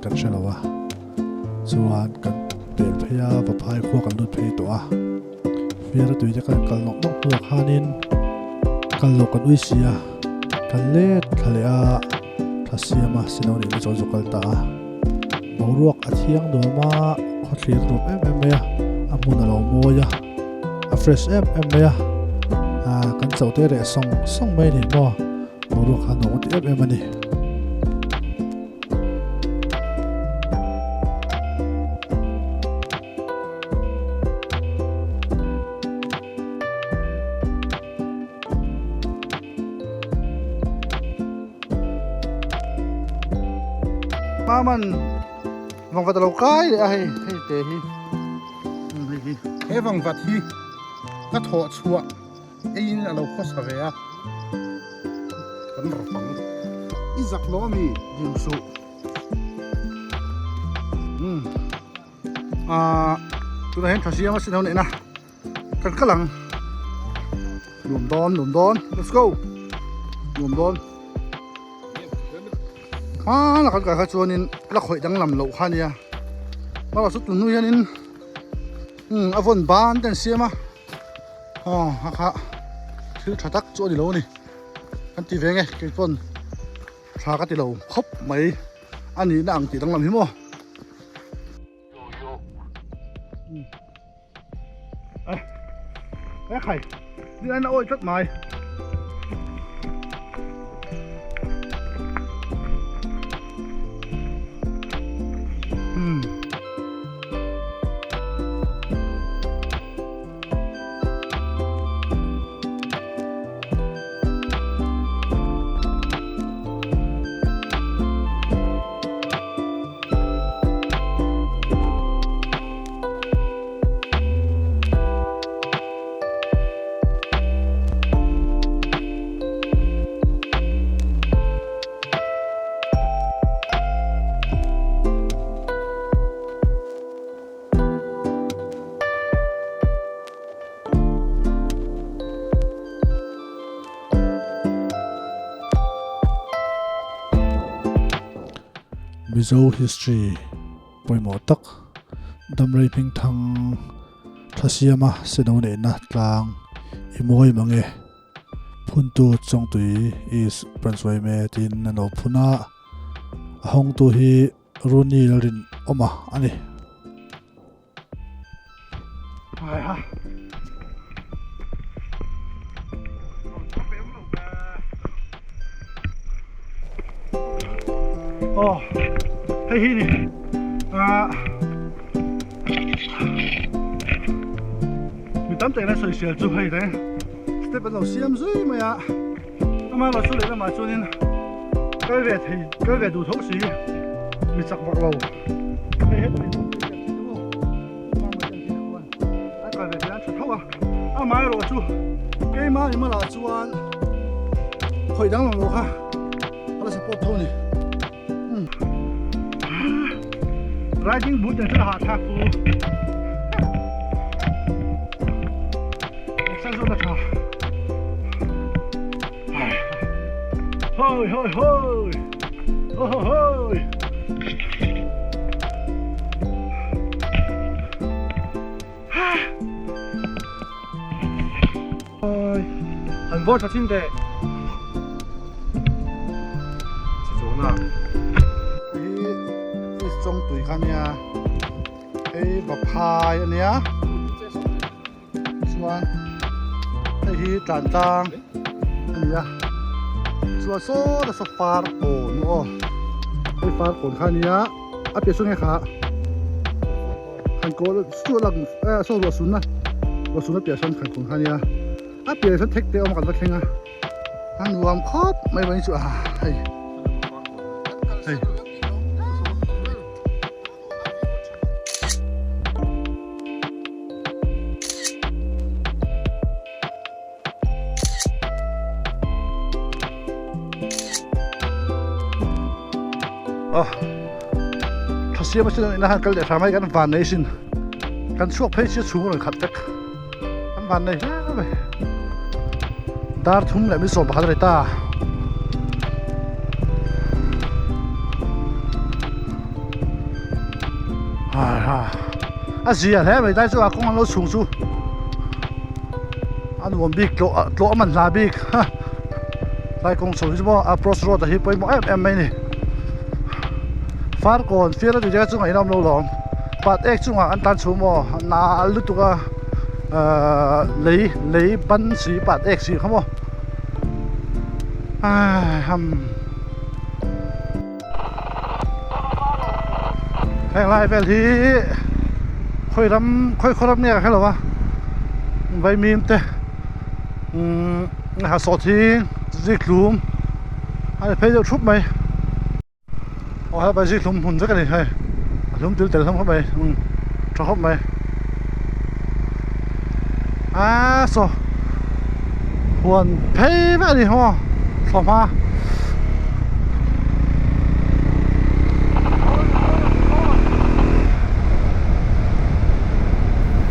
kan hre lo a, chuan kan pel phei a, Vaphai khua kan lut phei tawh a, Fiara tui te kan kal nawk nawk hnuah khanin kal loh kan ui si a, kan let thla leh a, thla siam a, sino nih na chuan zu kal ta a, boruak a thiang nuam a, khawthlir nuam em em mai a, a hmun a lo mawi a, a fresh em em mai a, kan chauh te reh sawng sawng mai a ni maw. Boruak kha nuam a ti em em a ni. Maman vangvat a lo kai leh a hei hei te hi hei hi he vangvat hi ka thawh chhuah Eiin a lo khawsa ve a, kan rawp ang. I zak lo ami dim suh. Umm ah tunah hian thasiam a sin ho neihna kan kal ang. Nuam dawn nuam dawn let's go nuam dawn. Hmana kan kal kha chuanin la khawih danglam loh kha ania. Hmana chu tun hnu hianin umm a vawn ban te an siam a. Aw a kha thil tha tak chu a ni lo a ni kan ti ve nge kei chuan tha ka ti lo khawp mai a nihna ang tih danglam hi maw. E khai ni an awi tlat mai. Hmm. Mizo history pawimawh tak Damrei hmingthang tha siama seno neihna tlang i mawi mang e. Phuntu Chawngtui East Branch yma tiin an lo phun a, a hawngtu hi Rooney Lalrinawma a ni. Aw hei hi ni ah mi tam tak in a sawisel chu hei reng step an lo siam zui mai a amaherawhchu lehlamah chuanin kal ve thei kal ve duh tho si mi chak vak lo hei heta mi a kal ve thei an tha tho a amaherawhchu keimah ni malah chuan khawih dang lo kha a la support tho a ni riding boot nen chuan a hahthlak chu exercise zawk a tha hoi hoi hoi ho ho hoi Han vawr tha thin teh. Chi chuan a. Hei hi Chawngtui kha ania hei Vaphai ania chuan hei hi Tlantlang ania chuan saw nasa Farkawn aw hei Farkawn kha ania a piah sawn nge kha. Khan kawl chu a lang eh saw ruah sunna ruah sunna piah sawn khan kawl kha ania a piah sawn thek te a awm a kan va thleng a a nuam khawp mai mai chu a hei hei. Tha siam a sin ina khan kal leh hram a hei kan van nei sin kan chhuak phei sia chhung a rawn khat vek kan van nei hle mai dar thum leh mi sawm pakhat a ni ta. A zia hle mai tlai chu a kawng an lo chhung chu a nuam bik tlawh tlawh a man hla bik tlai kawng chho hi chu maw approach road a hi pawimawh em em mai a ni farkawn fiara tih te kha chu ngaihnawm lo lawm pat ek chungah an tan chhung maw a nal lutuk a ahh lei lei ban si pat ek si kha maw aii ham. Heng lai vel hi khawi ram khawi khaw ram nge ka hrelo a vaimim te umm ha sawhthing zikhlum a ni phei deuh thup mai aw helai zikhlum hmun vek a ni hei a hlum tel tel hlawm khawp mai umm tha khawp mai aaa saw huan phei vek a ni maw thlawhhma.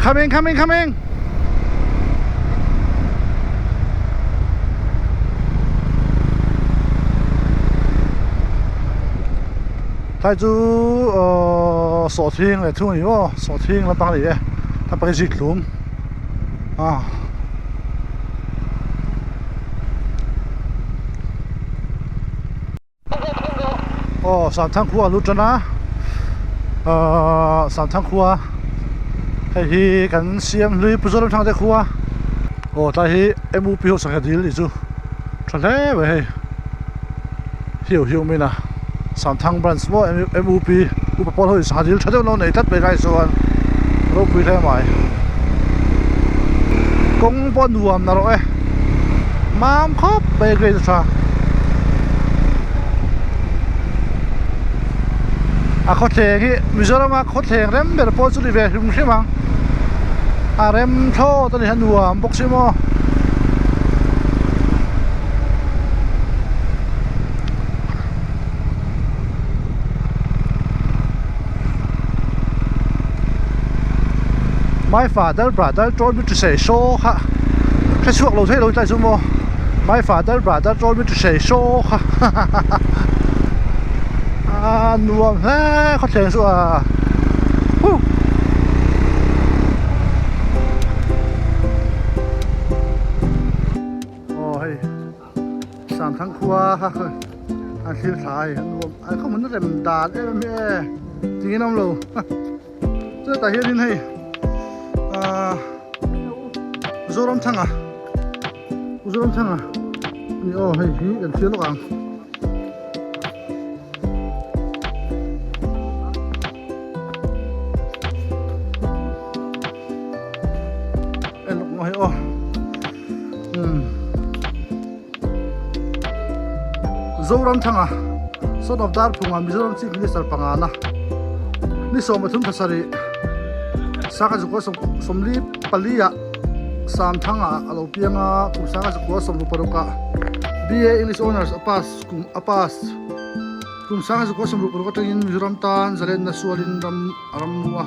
Coming, coming, coming. Tlai chu uh, sawhthing leh thung a ni maw sawhthing lampang a ni e lampang hi zikhlum ah. Aw Samthang khua a lut tan a ahh Samthang khua hei hi kan siam hlui Pu Zoramthang te khua aw tlai hi M U P ho sangha dil tih chu tha hle mai hei hiu hiu mai na Samthang branch maw M U P upa pawl ho in sangha dil tha deuh lo nei tlat mai lai chuan ropui hle mai kawng pawh nuam na rawh e mam khawp mai a grade a tha a khawthleng hi Mizoram a khawthleng rem ber pawh chu ni ve hrim hrim ang a rem thlawt a ni a nuam bawk si maw. My father brother told me to say so kha hre chhuak lo thei lo tlai chu maw my father brother told me to say so kha a nuam hle khawthleng chu a huh. Aw hei Samthang khua kha an thlir thla a nuam an khaw hmun rem dan em em hi e tingin a awm lo chutah hianin hei ahh Zoramthanga Zoramthanga a ni aw hei hi kan thlir lawk ang. En lawk ang hei aw umm. Zoramthanga son of Darphunga Mizoram Chief Minister pangana ni 33 sangha zakua sawmli pali ah Samthanga a lo piang a kum sangha zakua sawmruk paruk ah BA English Honours a pass kum a pass kum sangha zakua sawmruk paruk atangin Mizoram tan zalenna sualin ram a rammu a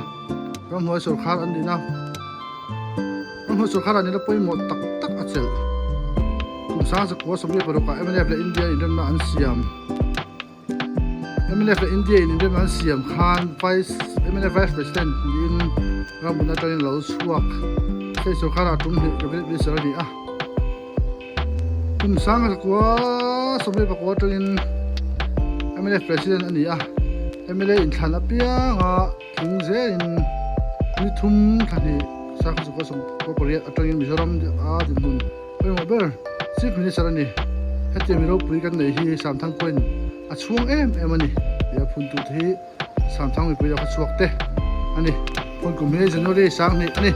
ramhnuai sawrkhar an din a. Ramhnuai sawrkhar ah nila pawimawh tak tak a chelh. Kum 1900 paruk ah mnf leh India inremna an siam. Mnf leh India in inremna an siam khan Vice mnf Vice President niin ramhmun atangin a lo chhuak. State sawrkhar ah tum hnih Cabinet Minister a ni a. Kum 1994 atangin mnf President a ni a. Mla inthlan apianga Thing zelin ni thum thla hnih Sakhaw Chukua Sawmkua pariat atangin Mizoram a dinhmun pawimawh ber Chief Minister a ni. Hetiang mi ropui kan neih hi Samthang pawhin a chhuang em em a ni tih a phun tute hi Samthang mipui laka chhuak te a ni. Phun kum hi January 2000 a ni.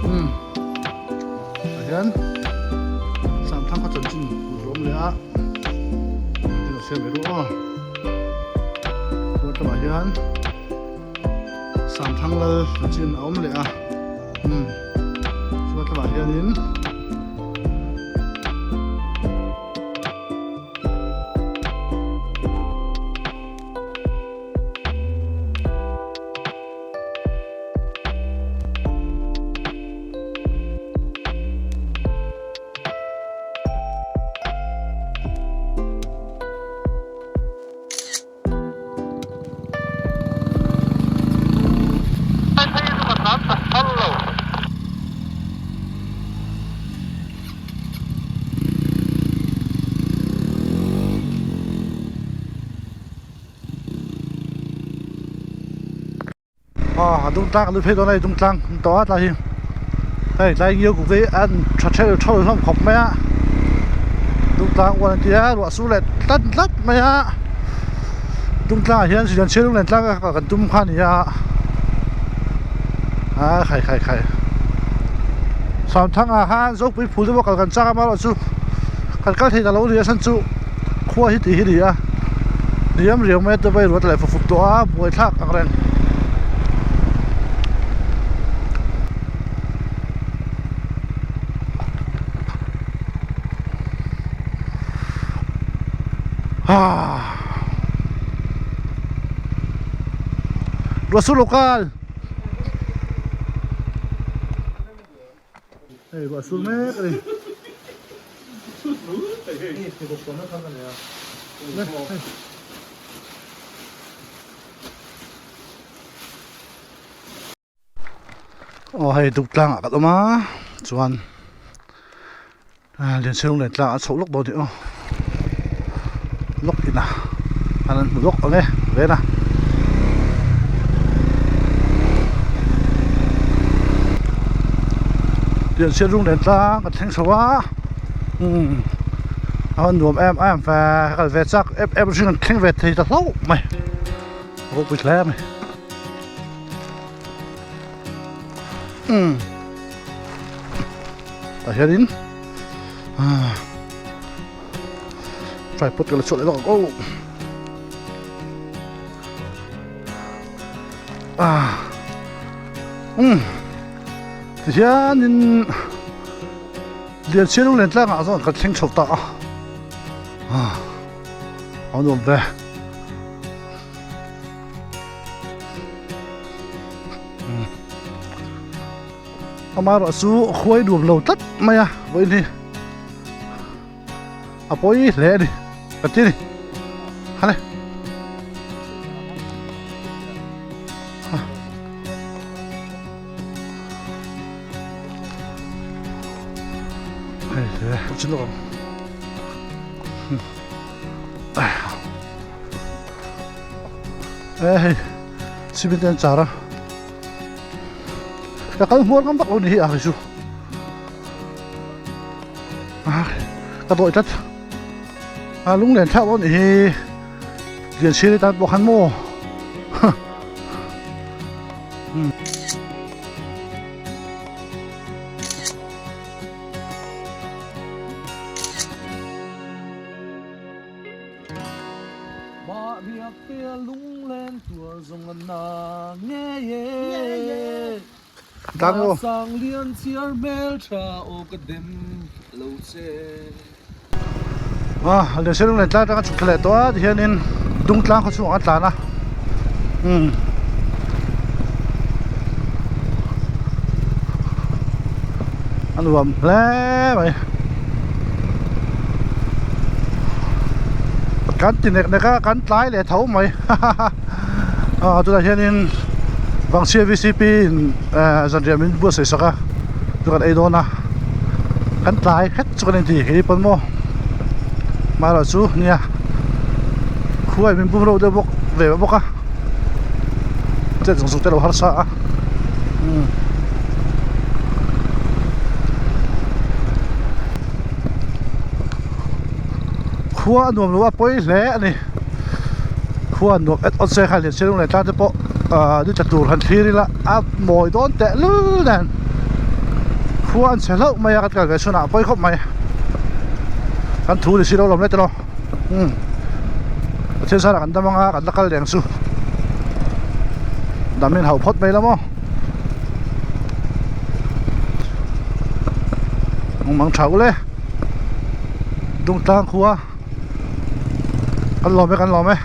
Umm tah hian Samthang khaw chanchin hmuh tur a awm leh a, tin a siam ve ru aw. Chuan tlangah hian Samthang lal chanchin a awm leh a umm chuan tlangah hianin Aw a dung tlang a lut phei dawn a hei dung tlang an tawh a tlai hi hei tlai ngiau kuk te hi an tha ṭheuh ṭheuh hlawm khawp mai a dung tlang uan an ti a ruah sur leh tlat tlat mai a dung tlangah hian Srian chhiar lunglen tlang a kan tum kha a ni a a khai khai khai Samthanga khan Zopui phul te pawh kal kan chak a amaherawhchu kan kal thei ta lo a ni a chhan chu khua hi tih hi a ni a riam riau mai a te pawh hi ruat leh fuk fuk tawh a buai thlak ang reng. Ruah sur local hei ruah sur mek a ni. Aw hei duk tlang ah kan awm a chuan Lianchhiarung len tlang ah a chhoh lawk dawn tih aw lawk in a an hmu lawk ang e ven a. Lianchhiarung len tlang kan thleng chho a umm a nuam em em ve ka kal ve chak em em hring an thleng ve thei ta hlauh mai ropui hle mai. Umm tah hianin ah tripod ka la chhuah leh lawk ang aw ah umm tihianin Lianchhiar lunglen tlangah chuan kan thleng chho ta a ah a nuam ve. Amaherawh chu khuai nuam lo tlat mai a vawiin hi a pawi hle a ni ka ti a ni hale hei hle chin lawk ang. E hei cement te an char a ka kal hmuar ngam vak lo ni hi a chu ka dawih tlat a lunglen thlak dawn ni hi Lianchhiri tan pawh khan maw. Tang aw ah lehsel leh tlang atanga chhuk thla leh tawh a tihianin dung tlang khaw chhungah a tlan a umm a nuam hle mai kan ti nek nek a kan tlai leh tho mai hahaha ah tunah hianin Vangchhia V C P in eh zanriah min buatsaih sak a chu kan ei dawn a kan tlai hret chu kan inti kei pawn maw amaherawhchu nia khuai min bum reuh deuh bawk ve bawk a. Chet zung zung te lo harsa a umm khua a nuam lo a pawi hle a ni khua a nuam et awt se kha lian sialung leh tlang te pawh ahh ni tla tur han thlir ila a mawi dawn teh lul nen khua an chhe hlauh mai a kan kal ve chhunah a pawi khawp mai kan thu ni si lo lawm le tiraw umm Pathian zarah kan dam anga kan la kal reng chu dam in hauh phawt mai la maw mang tha ule dung tlang khua kan lawm e kan lawm e.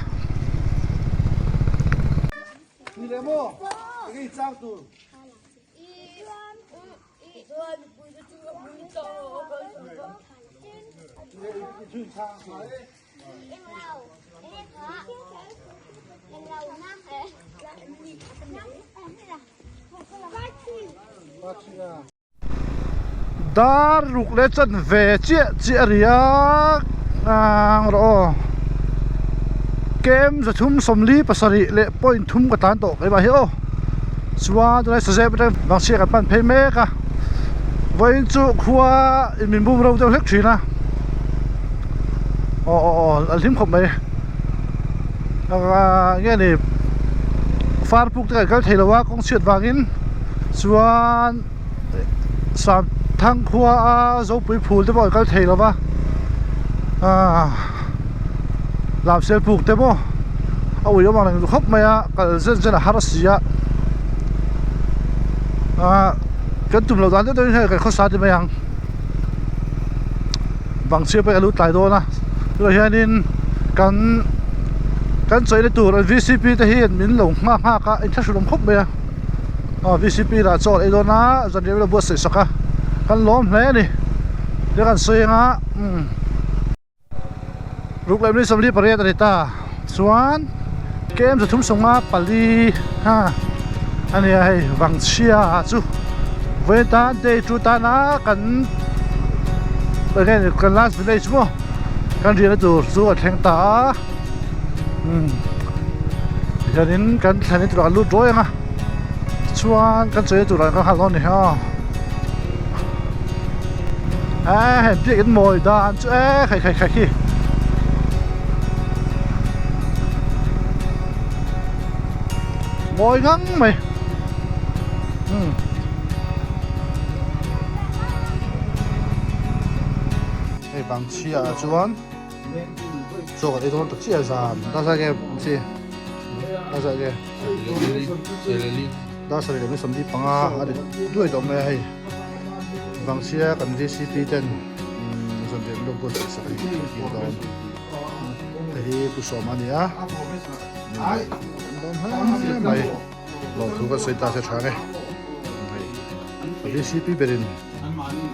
Dar ruk leh chan ve chiah chiah a ri a ang rawh aw kem zathum sawmli pasarih leh point thum ka tlan tawh keimah hi aw. Chuan tunlai Sazep atang Vangchhia kan pan phei mek a, vawiin chu khua in min bum ro deuh hlek thin a, aw aw aw a hlim khawp mai nge ni far puk te kan kal thei lo a kawng chhiat vangin chuan Samthang khua a Zopui phul te pawh an kal thei lo va ahh Lamsial puk te maw a ui awm ang reng khawp mai a kal zen zen a har a si a ahh kan tum loh dan deuh deuhin hei kan khawsa ti mai ang bang chhia pawh hi a lut tlai dawn a tunah hianin kan kan chawih na tur V C P te hian min lo nghak nghak a inthlahrun awm khawp mai a. Aw vcp lah chaw ei dawn a zanriah vel a buatsaih sak a kan lawm hle a ni tia kan sawi ang a umm ruk leh 48 a ni ta chuan kem 354 ha a nia hei vangchhia chu vawiin tan day two tana kan enge ni kan last village maw kan riahna tur chu a thleng ta a umm tihianin kan thlen turah kan lut ruai ang a chuan kan chawia turah kan nghal dawn a ni aw eee hei biakin mawi dan chu eee khai khai khai khi mawi ngang mai umm. Hei vangchhia ah chuan. Chaw kan ei dawn ta chiah zan dar zai nge chi dar zai nge dar sarih leh mi 45 a ri duai tawh mai a hei vangchhia kan vcp ten zanriah an lo buatsaih sak a ni tih dawn hei hi pu sawma a ni a an dawn hle mai lawmthu kan sawi ta se tha nge hei vcp berin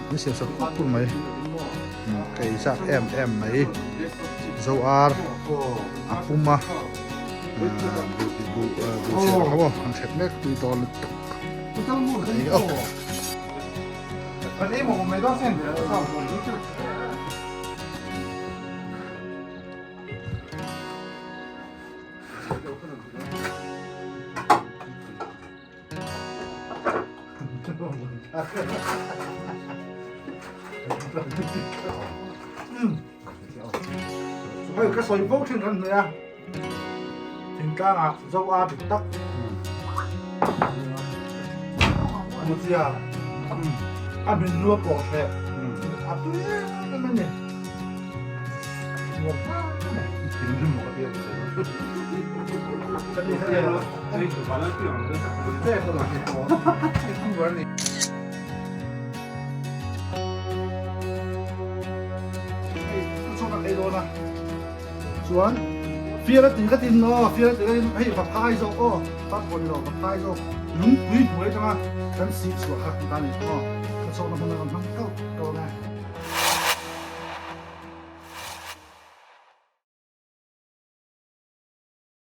min siam sak khawp mai. Ka ei chak em em mai zo ar a pum a buh buh chhiar kha maw an thlep mek tui dawn lutuk a ei aw. Hei ka sawi fo thin kan hne a thingtlang ah zo a dik tak Muzia a min nua pawh hreh a tui em em a ni. Chuan fiara tui ka tin aw fiara tui ka tin hei va phai zawk aw pa pawh ni lo va phai zawk lungpui hnuai atanga kan sih chhuah kha ta ni aw ka chawhna hmun a kan hmang kau kau.